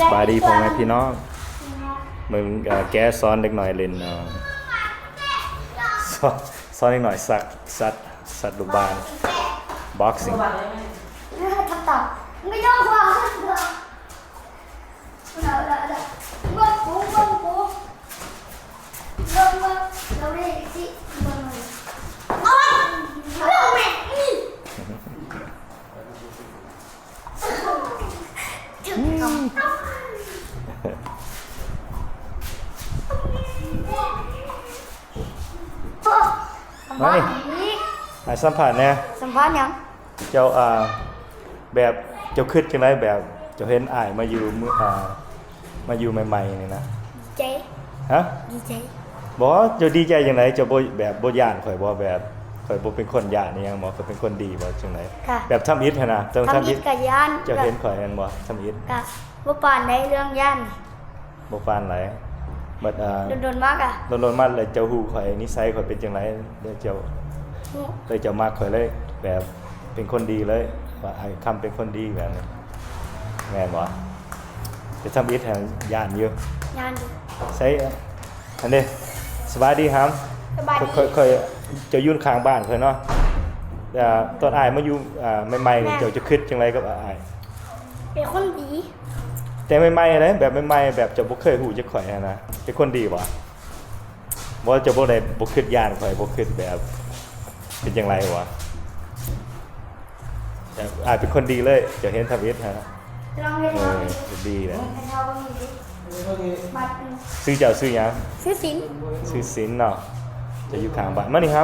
ສະບາຍດີພໍ່ແມ່ພີ່ນ້ອງ ເບິ່ງ ເອີ ແກສອນເດັກນ້ອຍຫຼິ້ນ ເອີ ສອນ ສອນເດັກນ້ອຍສັກ ສັດ ສັດລູກບານ boxing. ມານີ້ ໃຫ້ສຳພາດແດ່. ສຳພາດຫຍັງ? ເຈົ້າ ອ່າ ແບບເຈົ້າຄິດຈັ່ງໃດ ແບບເຈົ້າເຫັນອ້າຍມາຢູ່ ອ່າ ມາຢູ່ໃໝ່ໆນີ້ນະ? ດີໃຈ. ຮະ? ດີໃຈ. ບໍ່ ເຈົ້າດີໃຈຈັ່ງໃດ? ເຈົ້າບໍ່ ແບບບໍ່ຢ້ານຂ້ອຍບໍ່? ແບບຂ້ອຍບໍ່ເປັນຄົນຢ້ານອີ່ຫຍັງບໍ່? ຂ້ອຍເປັນຄົນດີບໍ່? ຈັ່ງໃດ? ກະ ແບບທຳອິດຫັ້ນນະ. ທຳ ທຳ ທຳອິດກະຢ້ານ. ເຈົ້າເຫັນຂ້ອຍຫັ້ນບໍ່? ທຳອິດ. ກະບໍ່ປານໃດເລື່ອງຢ້ານ. ບໍ່ປານໃດ. ບັດ ອ່າ ດົນໆມາກະ ດົນໆມາແລ້ວເຈົ້າຮູ້ຂ້ອຍ ນິໄສຂ້ອຍເປັນຈັ່ງໃດ ແລ້ວເຈົ້າ ຮູ້ ແລ້ວເຈົ້າມັກຂ້ອຍເລີຍ ແບບເປັນຄົນດີເລີຍ ວ່າອ້າຍຄຳເປັນຄົນດີແບບນີ້ ແມ່ນບໍ່? ແຕ່ທຳອິດຫັ້ນຢ້ານຢູ່. ຢ້ານຢູ່. ໃສ ອັນນີ້ ສະບາຍດີຫຳ. ສະບາຍດີ. ຂ້ອຍ ຂ້ອຍ ເຈົ້າຢູ່ຂ້າງບ້ານຂ້ອຍເນາະ. ແຕ່ຕອນອ້າຍມາຢູ່ ອ່າ ໃໝ່ໆນີ້ ແມ່ນ ເຈົ້າຈະຄິດຈັ່ງໃດກັບອ້າຍ? ເປັນຄົນດີ. ແຕ່ໃໝ່ໆເດ້ ແບບໃໝ່ໆ ແບບເຈົ້າບໍ່ເຄີຍຮູ້ຈັກຂ້ອຍຫັ້ນນະ ເປັນຄົນດີບໍ່? ບໍ່ ເຈົ້າບໍ່ໄດ້ ບໍ່ຄິດຢ້ານຂ້ອຍ ບໍ່ຄິດແບບເປັນຈັ່ງໃດຫວາ? ແບບ ອ້າຍເປັນຄົນດີເລີຍ ເຈົ້າເຫັນທຳອິດຫັ້ນນະ. ລອງເຮັດ ເອີ ດີແຫຼະ. ຊື່ເຈົ້າຊື່ຫຍັງ? ຊື່ສິນ. ຊື່ສິນເນາະ. ເຈົ້າຢູ່ຂ້າງບ້ານ. ມານີ້ຫຳ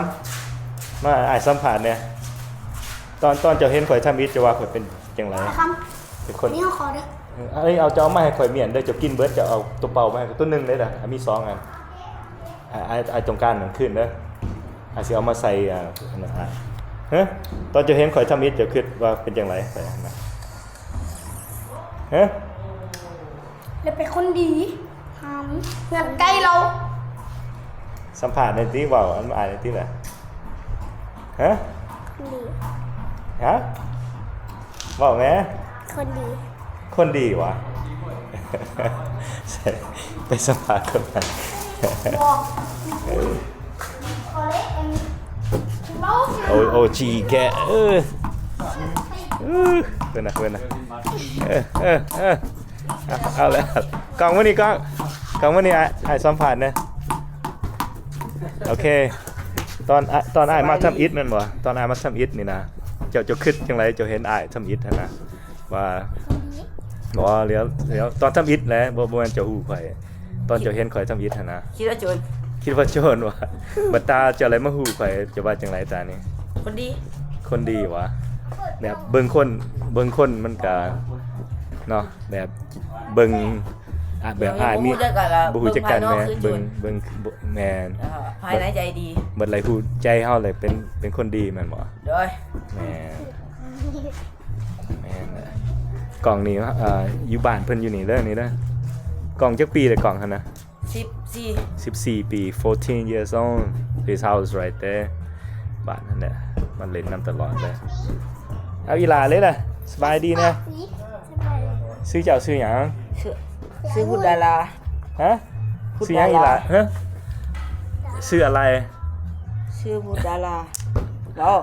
ມາ ອ້າຍສຳພາດແດ່. ຕອນ ຕອນເຈົ້າເຫັນຂ້ອຍທຳອິດ ເຈົ້າວ່າຂ້ອຍເປັນຈັ່ງໃດ? ເປັນຄົນ ອັນນີ້ເຮົາຂໍເດີ. ເອີ ອັນນີ້ເອົາ ເຈົ້າເອົາມາໃຫ້ຂ້ອຍມ້ຽນເດີ ເຈົ້າກິນເບິດ ເຈົ້າເອົາໂຕເປົ່າມາໃຫ້ຂ້ອຍໂຕໜຶ່ງເດີ ອາ ມີສອງອັນ. ອ້າຍ ອ້າຍ ອ້າຍຕ້ອງການນັ້ນຄືນເດີ ອ້າຍຊິເອົາມາໃສ່ ອ່າ ອັນນັ້ນ ຮະ? ຕອນເຈົ້າເຫັນຂ້ອຍທຳອິດ ເຈົ້າຄິດວ່າເປັນຈັ່ງໃດ? ຮະ? ລະເປັນຄົນດີ ຫາເຮືອນໃກ້ລາວ. ສຳພາດແດ່ຕິ ເວົ້ານຳອ້າຍແດ່ຕິລະ. ຮະ? ຄົນດີ. ຮະ? ເວົ້າແມ້. ຄົນດີ. ຄົນດີຫວາ? ໄປສຳພາດຄົນນັ້ນ. ໂອ ໂອຈີແກະ ເອີ ເອີ ເພິ່ນນະ ເພິ່ນນະ ເອີ ເອີ ເອີ. ເອົາ ເອົາແລ້ວ ກ້ອງມານີ້ ກ້ອງ ກ້ອງມານີ້ ອ້າຍ ອ້າຍສຳພາດແດ່. ໂອເຄ ຕອນ ຕອນອ້າຍມາທຳອິດແມ່ນບໍ່? ຕອນອ້າຍມາທຳອິດນີ້ນະ ເຈົ້າ ເຈົ້າຄິດຈັ່ງໃດ ເຈົ້າເຫັນອ້າຍທຳອິດຫັ້ນນະ ວ່າ ບໍ່ ດຽວ ດຽວ ຕອນທຳອິດແຫຼະ ບໍ່ ບໍ່ແມ່ນເຈົ້າຮູ້ຂ້ອຍ ຕອນເຈົ້າເຫັນຂ້ອຍທຳອິດຫັ້ນນະ ຄິດວ່າໂຈນ ຄິດວ່າໂຈນຫວາ? ບັດຕາເຈົ້າໄດ້ມາຮູ້ຂ້ອຍ ເຈົ້າວ່າຈັ່ງໃດຕານີ້? ຄົນດີ. ຄົນດີຫວາ? ແບບເບິ່ງຄົນ ເບິ່ງຄົນມັນກະເນາະ ແບບເບິ່ງ ອາ ແບບອ້າຍມີ ບໍ່ຮູ້ຈັກກັນ ແມ່ນ ເບິ່ງ ເບິ່ງ ແມ່ນ ເອີ ພາຍໃນໃຈດີ ບັດໄດ້ຮູ້ໃຈເຮົາແລ້ວເປັນ ເປັນຄົນດີແມ່ນບໍ່? ໂດຍ ແມ່ນ ແມ່ນແຫຼະ. ກ້ອງນີ້ ເອີ ຢູ່ບ້ານເພິ່ນຢູ່ນີ້ເດີ ນີ້ເດີ. ກ້ອງຈັກປີແລ້ວ ກ້ອງຫັ້ນນະ? ສິບສີ່ ສິບສີ່ປີ fourteen years old. His house right there. ບ້ານຫັ້ນແຫຼະ ມາຫຼິ້ນນຳຕະຫຼອດເລີຍ. ເອົາ ອີຫຼ້າເລີຍລະ ສະບາຍດີນະ. ຊື່ເຈົ້າຊື່ຫຍັງ? ຊື່ ຊື່ພຸດດາລາ. ຮະ? ຊື່ຫຍັງອີຫຼ້າ? ຮະ? ຊື່ອະໄລ? ຊື່ພຸດດາລາ. ເວົ້າ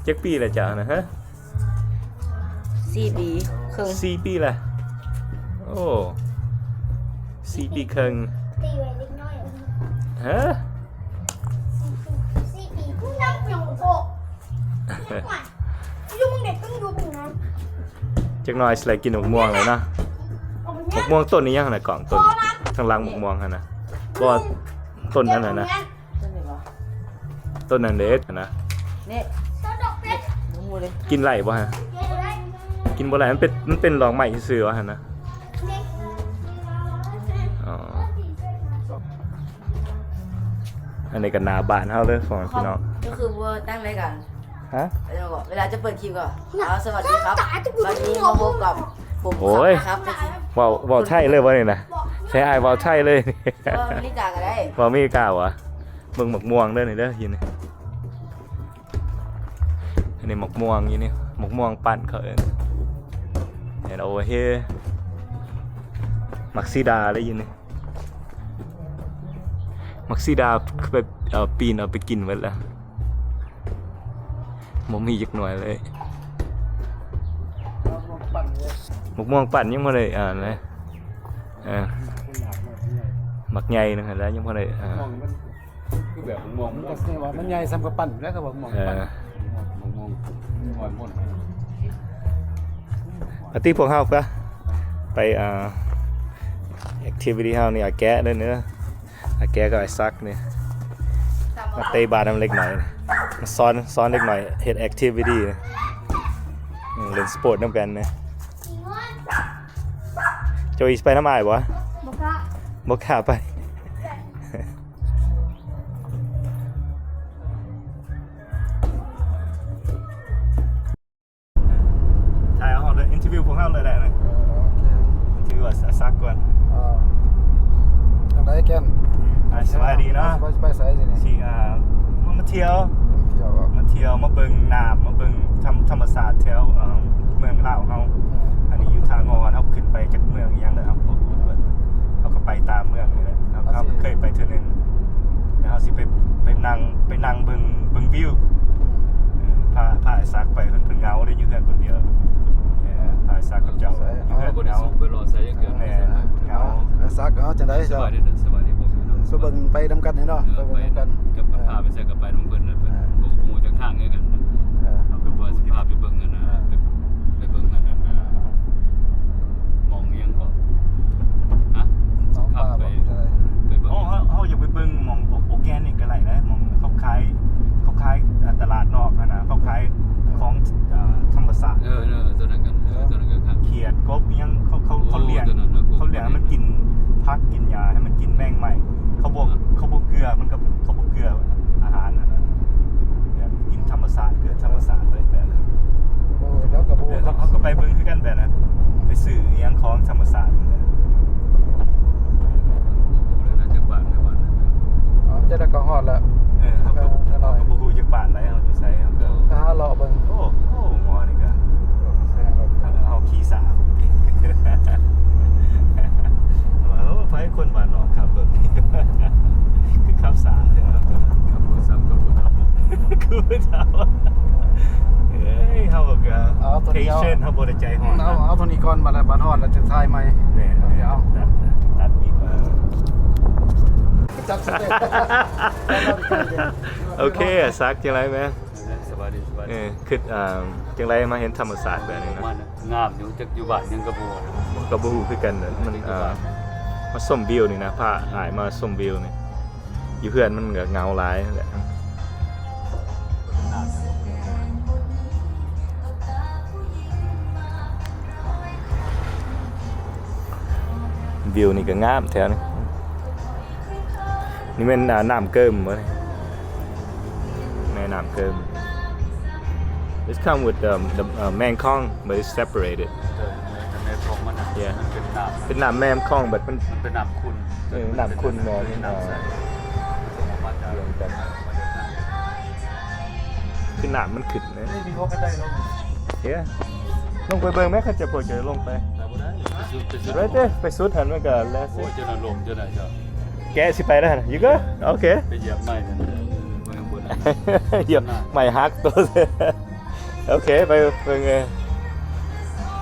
ຈັກປີແລ້ວເຈົ້ານະ? ຮະ? ສີ່ປີເຄິ່ງ. ສີ່ປີແລ້ວ. ໂອ້ ສີ່ປີເຄິ່ງ. ຮະ? ສີ່ປີ ຈັກໜ້ອຍຊິໄດ້ກິນໝາກມ່ວງແລ້ວເນາະ. ໝາກມ່ວງຕົ້ນອີ່ຫຍັງຫັ້ນນະ ກ້ອງ? ຕົ້ນທາງຫຼັງໝາກມ່ວງຫັ້ນນະ. ບໍ່ ຕົ້ນອັນນັ້ນນະ. ຕົ້ນນີ້ບໍ່? ຕົ້ນນັ້ນເດ້ຫັ້ນນະ. ນີ້ ນີ້ ບໍ່ຮູ້ເລີຍ. ກິນໄດ້ບໍ່ຫັ້ນ? ກິນບໍ່ໄດ້ ມັນເປັນ ມັນເປັນດອກໄມ້ຊື່ໆວ່າຫັ້ນນະ. ອໍ ອັນນີ້ກໍໜ້າບ້ານເຮົາເດີ ພໍ່ແມ່ພີ່ນ້ອງ. ກໍຄືບໍ່ຕັ້ງລາຍການ. ຮະ? ເວລາຈະເປີດຄລິບກໍ ເອົາ ສະຫວັດດີຄັບ ວັນນີ້ມາພົບກັບຜົມ ໂອ້ຍ ຄັບ ເວົ້າ ເວົ້າໄທເລີຍບໍ່ນີ້ນະ? ໃສ່ອ້າຍເວົ້າໄທເລີຍ. ເວົ້າອາເມລິກາກໍໄດ້. ເວົ້າອາເມລິກາຫວາ? ເບິ່ງໝາກມ່ວງເດີນີ້ເດີ ຢູ່ນີ້. ອັນນີ້ໝາກມ່ວງຢູ່ນີ້ ໝາກມ່ວງປັ່ນເຂົາເອີ້ນ. ເອີ And over here ໝາກສີດາເລີຍຢູ່ນີ້ ໝາກສີດາ ໄປ ເອົາ ປີນເອົາໄປກິນໝົດແລ້ວ ບໍ່ມີຈັກໜ່ວຍເລີຍ. ໝາກມ່ວງປັ່ນຍັງບໍ່ໄດ້ອັນນັ້ນເລີຍ ເອີ ໝາກໃຫຍ່ນະ ແລ້ວຍັງບໍ່ໄດ້ ເອີ ຄືແບບໝາກມ່ວງ ມັນກໍແສດງວ່າມັນໃຫຍ່ສ່ຳກັບປັ່ນແລ້ວ ກໍວ່າໝາກມ່ວງ ເອີ ປັ່ນ ໝາກມ່ວງ ມ່ວງໝົດ. ປາຕີ້ ພວກເຮົາກະໄປ ເອີ activity ເຮົານີ້ ອາແກະເດີ ອາແກະກັບອ້າຍສັກນີ້ ມາເຕະບາດນຳເດັກນ້ອຍ ມາສອນ ສອນເດັກນ້ອຍເຮັດ activity ນີ້ ອືມ ຫຼິ້ນສະປອດນຳກັນນີ້. ໂຈອີ ຊິໄປນຳອ້າຍບໍ່? ບໍ່ກ້າ ບໍ່ກ້າໄປ. ຖ່າຍເອົາເຮົາເລີຍ ອິນເຕີວິວພວກເຮົາເລີຍໄດ້ນະ. ເອີ ໂອເຄ ອິນເຕີວິວອ້າຍສັກກ່ອນ. ອ່າ ຈັ່ງໃດແກ່ນ? ອ່າ ສະບາຍດີເນາະ. ສະບາຍ ຊິໄປໃສນີ້? ຊິ ອ່າ ມາ ມາທ່ຽວ ທ່ຽວ ມາທ່ຽວ ມາເບິ່ງນ້ຳ ມາເບິ່ງທຳ ທຳມະຊາດແຖວ ເອີ ເມືອງລາວເຮົາ. ເອີ ອັນນີ້ຢູ່ທ່າງໍ ເຮົາຂຶ້ນໄປຈັກເມືອງອີ່ຫຍັງແລ້ວ ເຮົາກໍ ເຮົາກໍໄປຕາມເມືອງນີ້ແຫຼະ. ເຮົາ ເຮົາເຄີຍໄປເທື່ອໜຶ່ງ ແລ້ວເຮົາຊິໄປ ໄປນັ່ງ ໄປນັ່ງເບິ່ງ ເບິ່ງວິວ. ເອີ ພາ ພາອ້າຍສັກໄປ ເພິ່ນ ເພິ່ນເຫງົາເດ້ ຢູ່ເຮືອນຄົນດຽວ. ເອີ ພາອ້າຍສັກກັບເຈົ້າ ເອີ ຢູ່ເຮືອນເຫງົາ ບໍ່ໄດ້ສົ່ງໄປລໍໃສຈັກເທື່ອ. ແມ່ນ ເຫງົາ. ອ້າຍສັກ ເອົາ ຈັ່ງໃດ ສະບາຍດີ ສະບາຍດີ ເອີ ໄປເບິ່ງນຳກັນນີ້ເນາະ. ເອີ ໄປເບິ່ງນຳກັນ ກັບ ກັບພາໄປໃສກໍໄປນຳເພິ່ນນະ ເພິ່ນ ເອີ ບໍ່ ບໍ່ຮູ້ຈັກທາງຄືກັນ. ເອີ ເຮົາກໍວ່າຊິພາໄປເບິ່ງອັນນະ ເອີ ໄປ ໄປເບິ່ງອັນນັ້ນນະ ໝ່ອງອີ່ຫຍັງເກາະ ຮະ? ໜອງປາ ໄປ ໄປເບິ່ງ. ເຮົາ ເຮົາ ເຮົາຢາກໄປເບິ່ງໝ່ອງ ໂອ organic ກໍໄດ້ນະ ໝ່ອງເຂົາຂາຍ ເຂົາຂາຍ ອ່າ ຕະຫຼາດນອກຫັ້ນນະ ເຂົາຂາຍຂອງ ອ່າ ທຳມະຊາດ. ເອີ ເອີ ຕົວນັ້ນກໍ ເອີ ຕົວນັ້ນກໍຄັກ. ຂຽດ ກົບ ອີ່ຫຍັງ ເຂົາ ເຂົາ ໂອ້ ເຂົາລ້ຽງ ຕົວນັ້ນນະ ກົບ ເຂົາລ້ຽງໃຫ້ມັນກິນຜັກກິນຫຍ້າ ໃຫ້ມັນກິນແມງໄມ້. ເຂົາບໍ່ ເຂົາບໍ່ເກືອ ມັນກໍ ເຂົາບໍ່ເກືອອາຫານຫັ້ນນະ ແບບກິນທຳມະຊາດ ເກີດທຳມະຊາດເລີຍແບບນັ້ນ. ໂອ້ຍ ແລ້ວກໍບໍ່ ເອີ ເຮົາ ເຮົາກໍໄປເບິ່ງຄືກັນແບບນັ້ນ ໄປຊື້ອີ່ຫຍັງຂອງທຳມະຊາດ. ບໍ່ຮູ້ເລີຍນະ ຈັກບ້ານ ແຕ່ບ້ານນັ້ນ ເອົາ ຈັກແລ້ວກໍຮອດແລ້ວ. ເອີ ເຮົາກໍ ເອີ ເຮົາກໍບໍ່ຮູ້ຈັກບ້ານໃດ ເຮົາຢູ່ໃສ ເຮົາກໍໄປຫາເລາະເບິ່ງ. ໂອ້ ໂອ້ ໝໍນີ້ກໍ ໂອ້ ແຊງລົດ ເຮົາຂີ່ສາ ໂອ້ ໄປຄົນບ້ານນອກຂັບລົດນີ້ ຄືຂັບສາແທ້ ຂັບລົດຊ້ຳກັບຜູ້ເຖົ້າ ຄືຜູ້ເຖົ້າ. ເອີຍ ເຮົາກໍ patient ເຮົາບໍ່ໄດ້ໃຈຮ້ອນ. ເອົາ ເອົາເທົ່ານີ້ກ່ອນ ບາດ ບາດຮອດແລ້ວຈະຖ່າຍໃໝ່. ແມ່ນ ເອົາ ຕັດ ຕັດ ຕັດອີກວ່າ ຈັບສະເຕດ. ໂອເຄ ສັກ ຈັ່ງໃດແມ່? ສະບາຍດີ ສະບາຍດີ. ເອີ ຄິດ ອ່າ ຈັ່ງໃດມາເຫັນທຳມະຊາດແບບນີ້ນະ? ມັນງາມຢູ່ ຈັກຢູ່ບ້ານຫຍັງກໍບໍ່ຮູ້ ກໍບໍ່ຮູ້ຄືກັນ. ມັນ ອ່າ ມາຊົມວິວນີ້ນະ ພາອ້າຍມາຊົມວິວນີ້ ຢູ່ເຮືອນມັນກໍເຫງົາຫຼາຍແຫຼະ. ວິວນີ້ກໍງາມແຖວນີ້. ນີ້ແມ່ນ ອ່າ ນ້ຳເກີມບໍ່ນີ້? ແມ່ນ້ຳເກີມ. It's come with the, the, uh, Mekong, but it's separated. ເອີ ແມ່ນ້ຳຂອງມັນນະ Yeah. ມັນເປັນນ້ຳ ເປັນນ້ຳແມ່ນ້ຳຂອງ but ມັນ ມັນເປັນນ້ຳຂຸ່ນ. ເອີ ນ້ຳຂຸ່ນບໍ່ ມັນເປັນນ້ຳໃສ ມັນອອກມາຈາກ ລວມກັນ. ຄືນ້ຳມັນຂຶ້ນ. ເອີ Yeah. ລົງໄປເບິ່ງແມ້ ຄັນຈະ ພວກເຈົ້າລົງໄປ. ໄປບໍ່ໄດ້ ໄປສຸດ ໄປສຸດ Right there. ໄປສຸດຫັ້ນມັນກໍແລ້ວ. ໂອ້ຍ ເຈົ້ານັ້ນລົງ ເຈົ້ານັ້ນ ເຈົ້າ ແກະຊິໄປແລ້ວຫັ້ນ. You go? ໂອເຄ ໄປຢຽບໄມ້ນັ້ນ ຢຽບໄມ້ຫັກໂຕ. ໂອເຄ ໄປເບິ່ງ.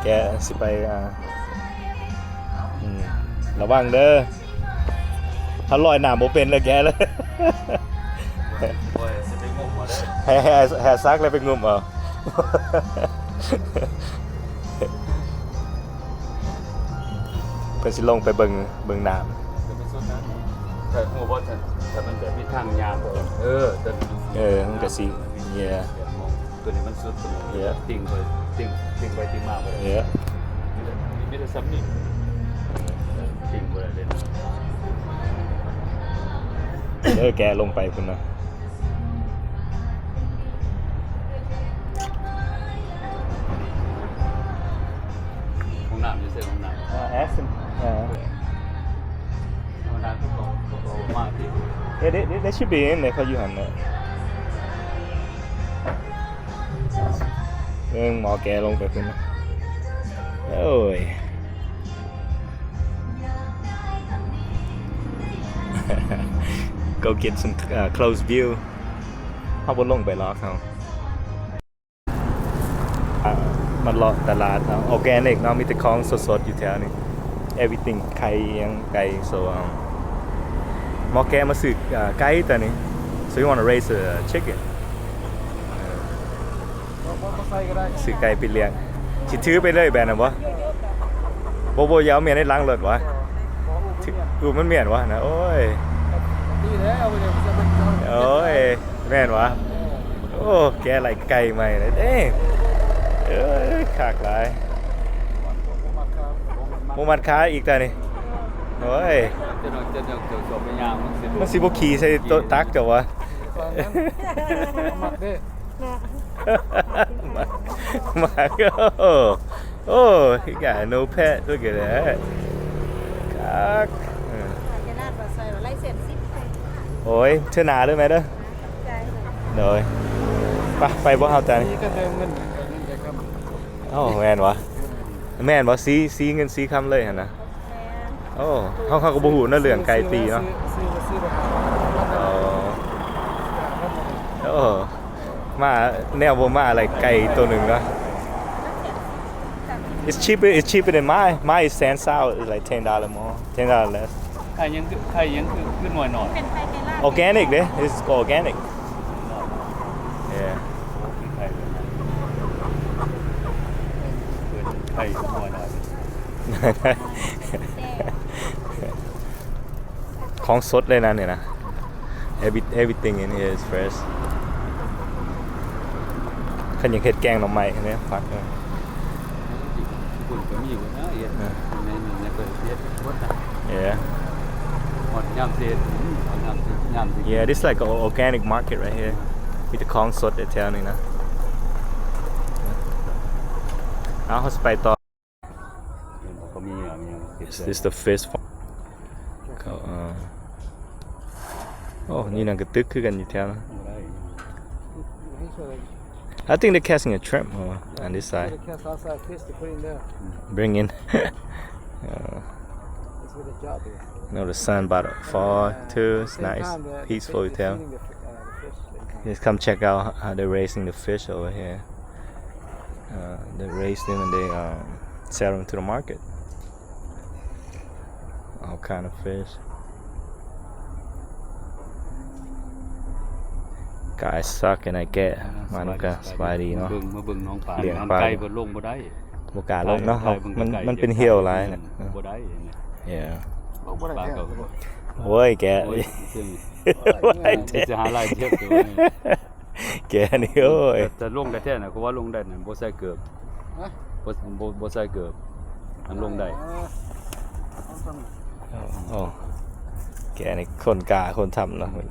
ແກະຊິໄປ ອ່າ ອືມ ລະວັງເດີ. ຖ້າລອຍນ້ຳບໍ່ເປັນແລ້ວແກະເລີຍ. ໂອ້ຍ ຊິໄປງົມເອົາເດີ ໃຫ້ ໃຫ້ ໃຫ້ສັກແລ້ວໄປງົມເອົາ. ເພິ່ນຊິລົງໄປເບິ່ງ ເບິ່ງນ້ຳ. ຈະໄປສຸດນັ້ນ ແຕ່ຮູ້ບໍ່ ຖ້າ ຖ້າມັນແບບມີທາງຍ່າງ ເອີ ເອີ ມັນກໍຊິ Yeah. ຕົວນີ້ມັນສຸດ ຕົວນີ້ Yeah. ຕິ່ງໄປ ຕິ່ງ ຕິ່ງໄປຕິ່ງມາບໍ່ໄດ້. Yeah. ມີແຕ່ ມີແຕ່ສ່ຳນີ້ ຕິ່ງບໍ່ໄດ້ເດ້. ເອີ ແກະລົງໄປພຸ້ນນະ. ຫ້ອງນ້ຳຢູ່ໃສ? ຫ້ອງນ້ຳ ອ່າ ask him. ອ່າ ຫ້ອງນ້ຳ ເຂົາກໍ ເຂົາກໍມາທີ່ Yeah, they, they, they should be in there ເຂົາຢູ່ຫັ້ນແຫຼະ. ເອີ ໝໍແກະລົງໄປພຸ້ນນະ. ໂອ້ຍ Go get some, uh, close view. ເຮົາບໍ່ລົງໄປຫຼອກເຮົາ ອ່າ ມາເລາະຕະຫຼາດເນາະ organic ເນາະ ມີແຕ່ຂອງສົດໆ ຢູ່ແຖວນີ້ everything ໄຂ່ຫຍັງ ໄກ່ so um ໝໍແກະມາຊື້ ອ່າ ໄກ່ຕົວນີ້ so you wanna raise a chicken ເອີ ຊື້ໄກ່ໄປລ້ຽງ ຊິຖືໄປເລີຍແບບນັ້ນບໍ່? ບໍ່ ບໍ່ ຢ່າເອົາເມຍໃນຫຼັງລົດຫວາ? ອຸ້ມມັນແມ່ນຫວານະ? ໂອ້ຍ ໂອ້ຍ ແມ່ນຫວາ? ໂອ້ ແກະໄລ່ໄກ່ໃໝ່ເລີຍເດ້ ເອີຍ ຄັກຫຼາຍ ໝູມັດຂາອີກຕານີ້ ໂອ້ຍ ມັນຊິບໍ່ຂີ່ໃສ່ໂຕະຕັກເຈົ້າຫວາ? ມັກເດ້ ມາ ໂອ້ Oh, he got a new pet. Look at that. ຄັກ ເອີ ຂະໜາດວ່າໃສ່ວ່າໄລ່ເຊັນສິບ ໂອ້ຍ ເທື່ອໜ້າເດີແມ່ເດີ ໃຈ ໂດຍ ໄປ ໄປບໍ່ເຮົາຕານີ້? ໂອ້ ແມ່ນຫວາ? ແມ່ນບໍ່? ສີ ສີເງິນສີຄຳເລີຍຫັ້ນນະ? ແມ່ນ ໂອ້ ເຮົາ ເຮົາກໍບໍ່ຮູ້ເນາະເລື່ອງໄກ່ຕີເນາະ ຊື້ ຊື້ ຊື້ ໂອ້ ໂອ້ ມາແນວບໍ່ມາ ໄລ່ໄກ່ໂຕໜຶ່ງເນາະ It's cheaper, it's cheaper than mine. Mine is ten thousand, it's like ten dollars more, ten dollars less. ໄຂ່ຫຍັງຄື ໄຂ່ຫຍັງຄື ຄືໜ່ວຍໜ້ອຍ? ເປັນໄຂ່ໄກ່ລາດ Organic ເດ້ it's organic. Yeah. ໂອ້ ຄືໄຂ່ເລີຍນະ ເປັນໄຂ່ໜ່ວຍໜ້ອຍ. ຂອງສົດເລີຍນະນີ້ນະ Every, everything in here is fresh. ຄັນຢາກເຮັດແກງໜໍ່ໄມ້ເນຍ ຜັກເນຍ ເອີ Yeah. ຮອດຍາມເສດ ອືມ ຮອດຍາມເສດ ຍາມເສດ Yeah, this like a organic market right here. ມີແຕ່ຂອງສົດແຖວໆນີ້ນະ. ເອົາ ເຮົາຊິໄປຕໍ່. ເຫັນບໍ່ ກໍມີ ມີ Is this the fish farm? ເຂົາ ເອີ ໂອ້ ນີ້ນະກະຕຶກຄືກັນຢູ່ແຖວນັ້ນ. ບໍ່ໄດ້ I think they're catching a shrimp on this side. They catch outside fish, they put in there. Bring in. Uh, That's what the job is. You know, the sun about to fall too. It's nice, peaceful town. Just come check out how they're raising the fish over here. Uh, they raise them and they, um, sell them to the market. All kind of fish. Guys, ຊາກແກະ ມານຳກັນ ສະບາຍດີເນາະ ມາເບິ່ງ ມາເບິ່ງໜອງປາ ລ້ຽງປາ ນ້ຳໄກ່ເພິ່ນລົງບໍ່ໄດ້ ບໍ່ກ້າລົງເນາະ ມັນ ມັນເປັນຫ່ຽວຫຼາຍນະ ບໍ່ໄດ້ Yeah. ລົງບໍ່ໄດ້ ໂອ້ຍ ແກະ ໂອ້ຍ ຊິຫາລາຍເຈັບຢູ່ ແກະນີ້ ໂອ້ຍ ແຕ່ ແຕ່ລົງໄດ້ແທ້ນະ ຄືວ່າລົງໄດ້ນະ ບໍ່ໃສ່ເກີບ ຮະ ບໍ່ ບໍ່ ບໍ່ໃສ່ເກີບ ອັນລົງໄດ້ ເອີ ໂອ້ ແກະນີ້ຄົນກ້າຄົນທຳເນາະ ເອີ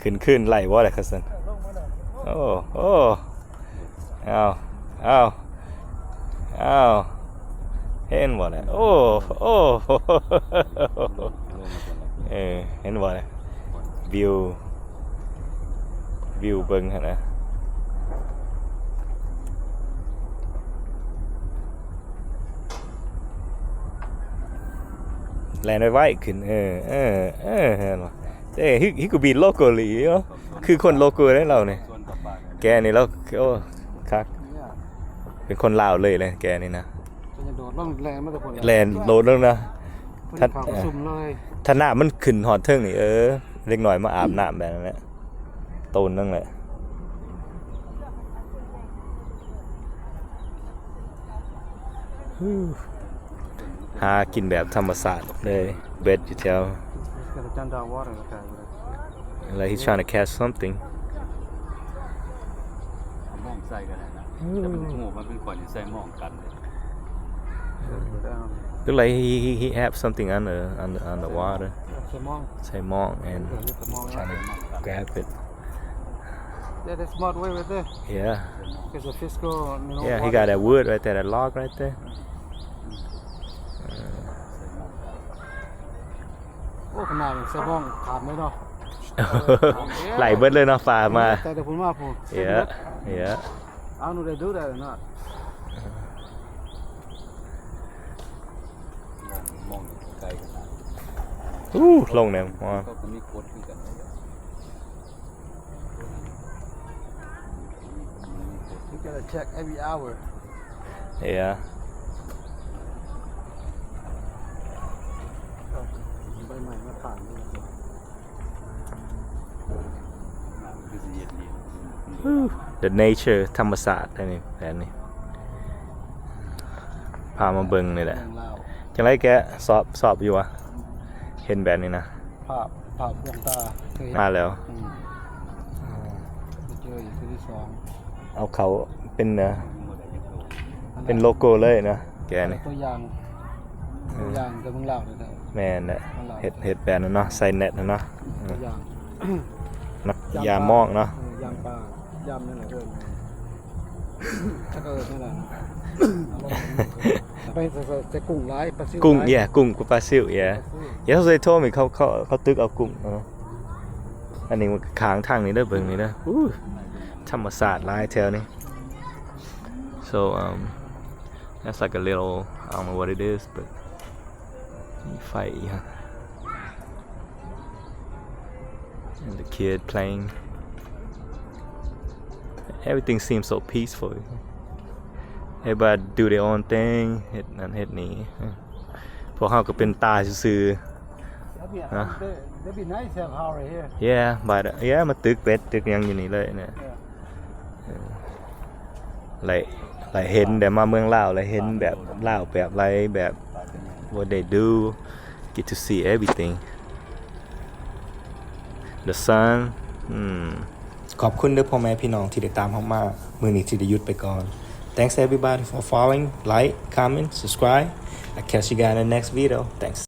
ຂຶ້ນ ຂຶ້ນໄດ້ບໍ່ລະຄັນຊັ້ນ ໂອ້ ໂອ້ ເອົາ ເອົາ ເອົາ ເຫັນບໍ່ລະ ໂອ້ ໂອ້ ເອີ ເຫັນບໍ່ລະ ວິວ ວິວເບິ່ງຫັ້ນນະ ແລ່ນໄວໆຂຶ້ນ ເອີ ເອີ ເອີ ເຫັນບໍ່ ເອີ he, he could be locally ເນາະ ຄືຄົນ local ເດ້ລາວນີ້ ແກະນີ້ລາວ ໂອ້ ຄັກ ເປັນຄົນລາວເລີຍແຫຼະ ແກະນີ້ນະ ແລ່ນໂດດລົງ ແລ່ນມາແຕ່ພຸ້ນ ແລ່ນໂດດລົງນະ ເພິ່ນເຂົ້າປະຊຸມເລີຍ ຖ້ານ້ຳມັນຂຶ້ນຮອດເທິງນີ້ ເອີ ເດັກນ້ອຍມາອາບນ້ຳແບບນັ້ນແຫຼະ ໂຕນໜຶ່ງແຫຼະ ຫາກິນແບບທຳມະຊາດເລີຍ ເບັດຢູ່ແຖວ Like he's trying to catch something. ເອົາມອງໃສ່ກໍໄດ້ນະ ອືມ ແຕ່ມັນຮູ້ວ່າເປັນຂ້ອຍນີ້ໃສ່ມອງກັນເດ້ Look like he, he, he have something on the, on the, on the water. ໃສ່ມອງ ໃສ່ມອງ and trying to grab it. Yeah, that's smart way right there. Yeah. 'Cause the fish go, you know, yeah, he got that wood right there, that log right there. ໂອ້ ຂະໜາດໃສ່ມອງຂາມເລີຍເນາະ ໄຫຼເບິດເລີຍເນາະ ປາມາ ແຕ່ ແຕ່ພຸ້ນມາພຸ້ນ Yeah, yeah. I don't know if they do that or not. ມອງໄກຂະໜາດ ອູ້ ລົງແນວ ເຂົາກໍມີກົດຄືກັນເດ້. You gotta check every hour. Yeah. ໃບໄມ້ມາຂາງນີ້ The nature ທຳມະຊາດ ອັນນີ້ ແບບນີ້ ພາມາເບິ່ງນີ້ແຫຼະ. ຈັ່ງໃດແກ ຊອບ ຊອບຢູ່ຫວາ ເຫັນແບບນີ້ນະ? ພາບ ພາບດວງຕາ ເຄີຍເຫັນ ມາແລ້ວ ອືມ ເຈີອີກເທື່ອທີສອງ ເອົາເຂົ້າເປັນ ເປັນໂລໂກ້ເລີຍນະ ແກນີ້ ຕົວຢ່າງ ຕົວຢ່າງແຕ່ເມືອງລາວນີ້ແຫຼະ. ແມ່ນແຫຼະ ເຮັດ ເຮັດແບບນັ້ນເນາະ ໃສ່ແນັດຫັ້ນເນາະ ຕົວຢ່າງ ນັກຢາມມອງເນາະ ເອີ ຢາມປາ ຢາມນັ້ນແຫຼະ ເອີ ຈັກເອີ້ນແນວໃດ ໄປໃສ່ ໃສ່ ໃສ່ກຸ້ງຫຼາຍ ປາຊິວ ກຸ້ງ ຫຼາຍ yeah ກຸ້ງກັບປາຊິວ yeah. Yes, they told me ເຂົາ ເຂົາ ເຂົາຕຶກເອົາກຸ້ງເນາະ. ອັນນີ້ຂ້າງທາງນີ້ເດີ ເບິ່ງນີ້ເດີ ອູ້ ທຳມະຊາດຫຼາຍແຖວນີ້. So um that's like a little, I don't know what it is, but ມີໄຟອີ່ຫຍັງ and the kid playing. Everything seems so peaceful. Everybody do their own thing. ເຮັດນັ້ນເຮັດນີ້ ພວກເຮົາກໍເປັນຕາຊື່ໆ That'd be, that'd be nice to have Howard here. Yeah, but yeah ມາຕຶກເບັດຕຶກຫຍັງຢູ່ນີ້ເລີຍນະ. ເອີ ຫຼາຍ ຫຼາຍເຫັນແບບມາເມືອງລາວ ຫຼາຍເຫັນແບບລາວແບບຫຼາຍແບບ what they do, get to see everything, the sun. ອືມ ຂອບຄຸນເດີພໍ່ແມ່ພີ່ນ້ອງທີ່ໄດ້ຕາມເຮົາມາ. ມື້ນີ້ຊິໄດ້ຢຸດໄປກ່ອນ. Thanks everybody for following, like, comment, subscribe. I catch you guys in the next video. Thanks.